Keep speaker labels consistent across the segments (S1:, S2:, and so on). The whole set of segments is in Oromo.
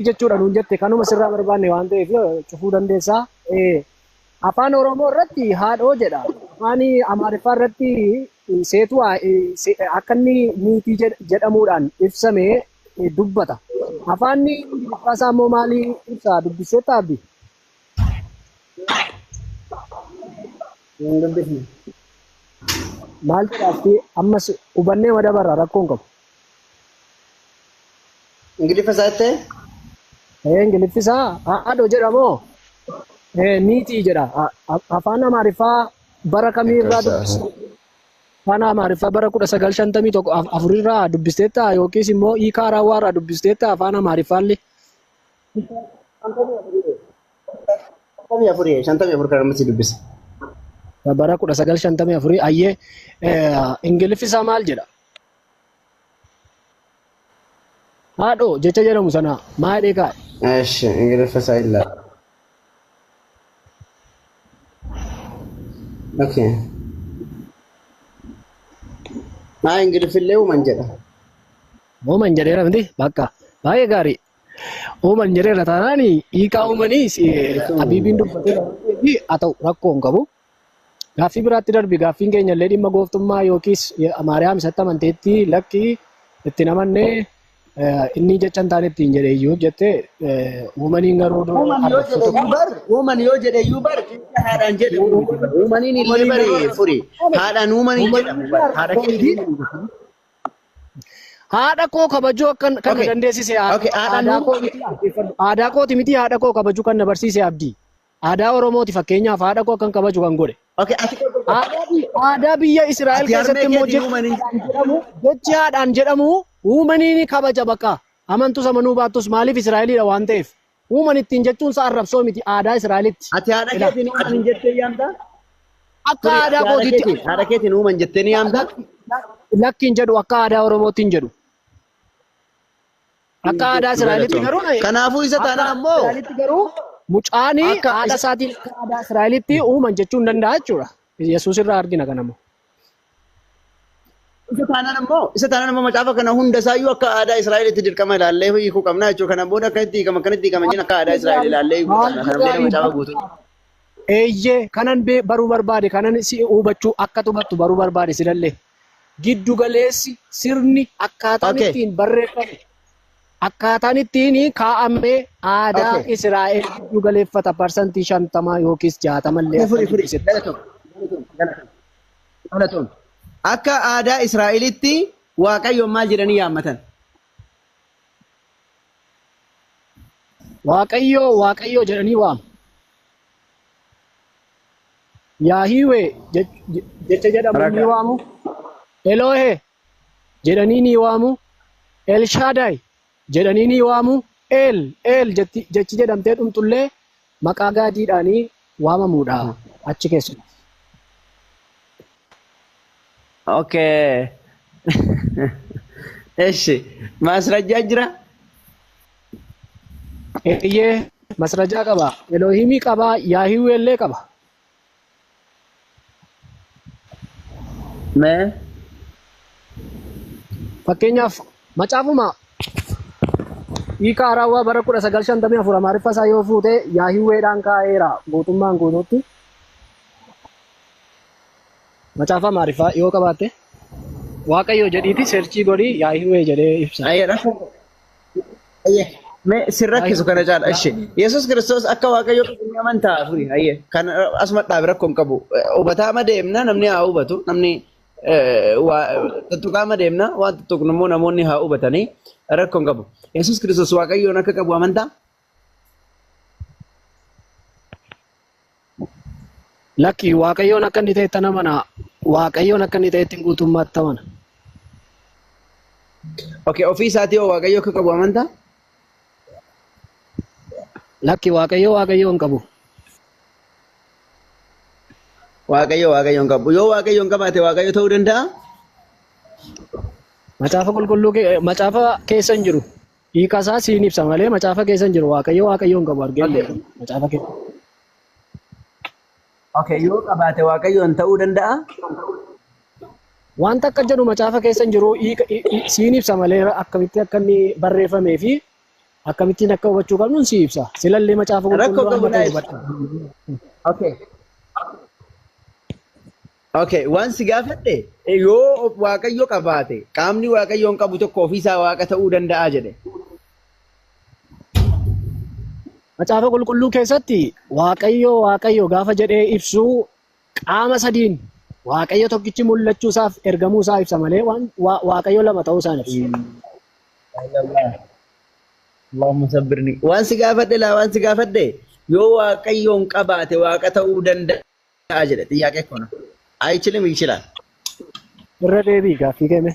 S1: jechuudha nuun jette kanuma sirraa barbaanne waan ta'eef cufuu dandeessaa. Afaan Oromoo irratti haadhoo jedha. Afaan Amaariffaa irratti seetu akka inni niitii jedhamuudhaan ibsame dubbata. Afaan Ingiliffaa isaa immoo maalii ibsa dubbiseetta abdi?
S2: Hin dubbisne.
S1: Maal jedhaatti ammas hubannee madabarra rakkoon qabu.
S2: Ingiliffa isaa jettee?
S1: Ingiliffi isaa haadhoo jedhamoo niitii jedha. Afaan Amaariffaa bara kamii irraa dubbiste? Afaan Amaariffaa bara 1951 afurirraa dubbisteetta yookiis immoo hiikaa raawwaa irraa dubbisteetta afaan Amaariffaallee.
S2: 54 54 kan ammatti dubbise.
S1: Bara 1954 ayyee Ingiliffi isaa maal jedha? Haadhoo jecha jedhamu sana maa jedhee kaa'e?
S2: Eesh Ingiliffa isaa ilaala. Okay. Maa Ingiliffillee uuman jedha.
S1: Uuman jedheera miti bakka baay'ee gaarii. Uuman jedheera taanaan hiikaa uumanii Habiibiin dubbateera haa ta'u rakkoo hin qabu. Gaaffii biraatti darbi gaaffiin keenya illee dhimma gooftummaa yookiis Maariyaam isatti amanteetti lakki itti namannee inni jecha hin taane ittiin jedhe iyyuu jettee uumaniin garuu
S2: Uuman yoo
S1: arrabsoo
S2: jedhe
S1: tokko.
S2: iyyuu bar, uuman yoo jedhe iyyuu bar, jecha haadhaan jedhamu miti bar. Uumaniin illee bari furi. Haadhaan uumaniin jedhamu bar. Haadha keetiin uuman.
S1: Haadha koo kabajuu akka kan na
S2: Okay.
S1: dandeessise
S2: Okay, haadhaan
S1: aadaa koo
S2: uuman.
S1: miti aadaa kooti miti haadha koo kabajuu kan na barsiise abdii. Aadaa Oromooti fakkeenyaaf haadha koo akkan kabaju kan godhe.
S2: Okay, ati
S1: Aadaa biyya Israa'el
S2: ati harmee
S1: keessatti immoo
S2: keetiin uumaniin
S1: jechi haadhaan jedhamu uumanii ni kabaja bakka. Amantus amanuu baattus maaliif Israa'eliidha waan ta'eef. Uuman ittiin jechuun isaa arrabsoo miti aadaa Israa'elitti.
S2: Ati haadha keetiin uuman jettee yaamtaa?
S1: Akka
S2: Furi,
S1: aadaa
S2: ati haadha
S1: kootiitti
S2: keetiin haadha keetiin uuman jettee ni yaamtaa?
S1: lakkiin jedhu akka aadaa Oromootti hin jedhu. Akka aadaa Israa'elitti garuu
S2: Kanaafuu isa
S1: akka
S2: taanaan ammoo
S1: Israa'elitti garuu mucaani
S2: akka
S1: haadha isaatiin akka aadaa Israa'elitti uuman jechuu hin danda'a jechuudha. Yesuus irraa argina kanammoo.
S2: Isa taanaan ammoo macaafa kana hunda isaayyuu akka aadaa Israa'elitti dirqama ilaallee hiikuu qabna jechuudha. Kana booda akkanitti hiikama akkanitti hiikama jenna akka aadaa Israa'el ilaallee hiikuu qabna. Kana booda macaafa guutuu.
S1: Eeyyee kanan baruu barbaade kanan si hubachuu akka hubattu baruu barbaade silallee. Giddu galeessi sirni akkaataan ittiin barreeffame akkaataan ittiin kaa'amee aadaa Israa'el giddu galeeffata 50% yookiis 60 illee
S2: Furi
S1: akka
S2: furi
S1: dubbisetti.
S2: galatoom galatoom galatoom. Akka aadaa Israa'elitti Waaqayyoon maal jedhanii yaammatan?
S1: Waaqayyoo Waaqayyoo jedhanii waamu. Yaahiwee jecha jedhamu ni
S2: Ragaa.
S1: waamu. Elohee jedhanii ni waamu. Elshaadaay jedhanii ni waamu. El El jechi jedhamtee dhumtullee maqaa gaadiidhaanii waamamuudha achi keessatti.
S2: Okay. Eshi maasrajjaa jira?
S1: Eeyyee masrajaa qaba. Elohimii qaba. Yaahiwee illee qaba.
S2: Mee?
S1: Fakkeenyaaf macaafuma hiika haarawaa bara 1954 Amaariffa isaa yoo fuute Yaahiweedhaan kaa'eera guutummaan guutuutti. Macaafa Amaariffaa yoo qabaatte Waaqayyo jedhiiti search godhii Yaahiwee jedhee ibsa.
S2: Ayyee rakkoo. Ayyee. Mee sin rakkisu kana caala. Eshi. Yesuus Kiristoos akka Waaqayyo qabu ni amantaa furi. Ayyee. Kan asuma dhaabe rakkoo hin qabu. Hubataama deemna namni haa hubatu. Namni tuttuqaama deemna waan tuttuqnu immoo namoonni haa hubatanii rakkoo hin qabu. Yesuus Kiristoos Waaqayyoon akka qabu amantaa?
S1: Lakki Waaqayyoon akka inni ta'etti amana. Waaqayyoon akka inni ta'etti guutummaatti amana.
S2: Okay, ofii isaatii hoo Waaqayyo akka qabu amantaa?
S1: Lakki Waaqayyo Waaqayyo hin qabu.
S2: Waaqayyo Waaqayyo hin qabu. Yoo Waaqayyo hin qabaate Waaqayyo ta'uu danda'a?
S1: Macaafa qulqulluu macaafa keessa hin jiru. Hiika isaa siin ibsa malee macaafa keessa hin jiru. Waaqayyo Waaqayyo hin qabu argee hin beeku. Macaafa keessa.
S2: Okay, yoo qabaate Waaqayyoon ta'uu danda'a?
S1: Wanta akka jedhu macaafa keessa hin jiru hiika siin ibsa malee akkamitti akka inni barreeffamee fi Akkamittiin akka hubachuu qabnu si ibsa. Silallee macaafa
S2: Rakkoo
S1: qulqulluu
S2: qabu
S1: amma
S2: naa
S1: ta'e
S2: ibsa.
S1: hubadha.
S2: Okay. Okay, waan si gaafadhe yoo Waaqayyo qabaate qaamni Waaqayyoon qabu tokko ofiisaa Waaqa ta'uu danda'a jedhe.
S1: Macaafa qulqulluu keessatti Waaqayyo Waaqayyo gaafa jedhee ibsuu qaama sadiin Waaqayyo tokkichi mul'achuu isaaf ergamuu isaa ibsa malee waan Waaqayyo lama ta'uu isaa hin ibsu.
S2: Allahumma sabbirni. Waan si gaafadhe laa waan si gaafadhe yoo Waaqayyoon qabaate Waaqa ta'uu danda'a jedhe xiyyaaqee kana. Aychilim ይችላል.
S1: Irra deebii gaaffii keeme.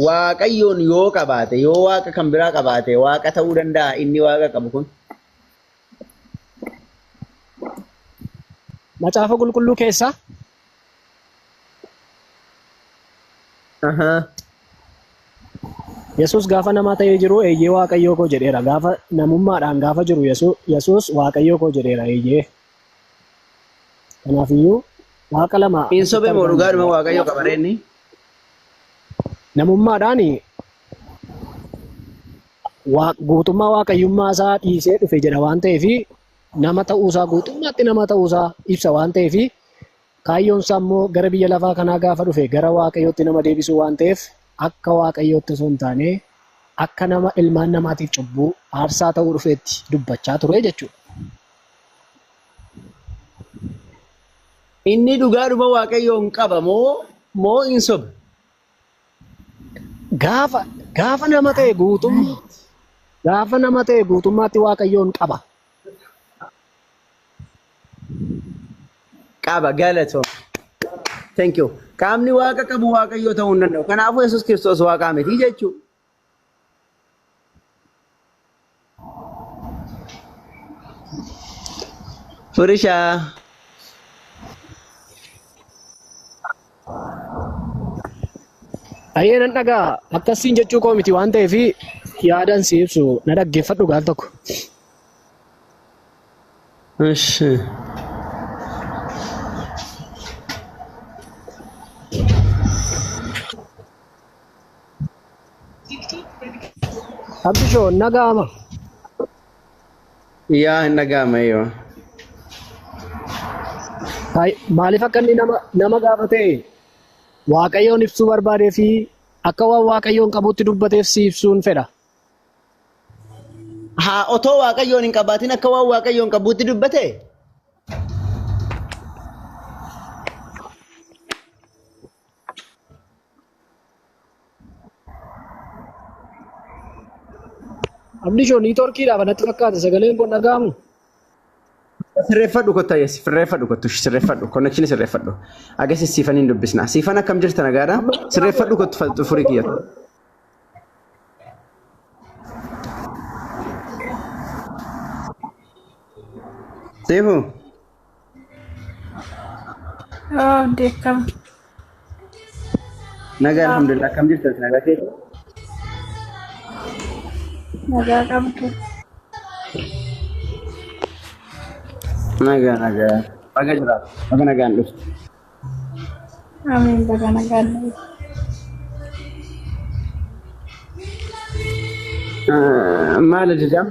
S2: Waaqayyoon yoo qabaate yoo Waaqa kan biraa qabaate Waaqa ta'uu danda'a inni Waaqa qabu kun.
S1: Macaafa qulqulluu keessaa
S2: Ahaa.
S1: Yesuus gaafa namaa ta'ee jiru eeyyee Waaqayyoo koo jedheera. Gaafa namummaadhaan gaafa jiru Yesuus Waaqayyoo koo jedheera eeyyee. Kanaafiyyuu Waaqa lama
S2: Hin
S1: asitti
S2: sobee moo
S1: argaa hin
S2: dhugaadhuma
S1: jirru.
S2: Waaqayyo qaba reenni?
S1: Namummaadhaan guutummaa waaqayyummaa isaa dhiisee dhufe jedha waan ta'eef nama ta'uusaa guutummaatti nama ta'uusaa ibsa waan ta'eef kaayyoon isaa immoo gara biyya lafaa kanaa gaafa dhufe gara Waaqayyootti nama deebisuu waan ta'eef akka Waaqayyootti osoo hin taane akka nama ilmaan namaatiif cubbuu aarsaa ta'uu dhufeetti dubbachaa ture jechuudha.
S2: Inni dhugaadhuma Waaqayyoon qaba moo hin sobe?
S1: Gaafa nama ta'e guutummaa gaafa nama ta'e guutummaatti Waaqayyoon qaba.
S2: Qaba galatoo. Thank you. Qaamni Waaqa qabu Waaqayyo ta'uu hin danda'u. Kanaafuu Yesuus Kiristoos Waaqaa miti jechuudha. Furishaa.
S1: Ayyee nan dhagaa akkasiin jechuu koo miti waan ta'eef yaadan si ibsu na dhaggeeffadhu gaal tokko.
S2: Ishi.
S1: Abdishoo nagaama.
S2: Yaa hin dhaga'ama yoo.
S1: Maaliif akka inni nama gaafate Waaqayyoon ibsuu barbaadee fi akka waan Waaqayyoon qabutti dubbateef si ibsuun fedha.
S2: Haa otoo Waaqayyoon hin qabaatin akka waan Waaqayyoon qabuutti dubbate?
S1: Abdishoo niitoorkiidhaaf natti fakkaata sagaleen kun dhaga'amu.
S2: Sirreeffadhu kottaa yes sirreeffadhu kottu sirreeffadhu connection sirreeffadhu. Agarsiis siifan hin dubbisna. Siifan akkam jirta nagaadha? Sirreeffadhu kottu furii kiyya. Siifu.
S3: Oh, deekama.
S2: Nagaa alhamdulillah akkam jirta nagaa keessa?
S3: Nagaa qabdu.
S2: Nagaa nagaa. Baga jiraatu. Baga nagaan dhufte.
S3: Amiin baga nagaan dhufte.
S2: Maal ajajaa?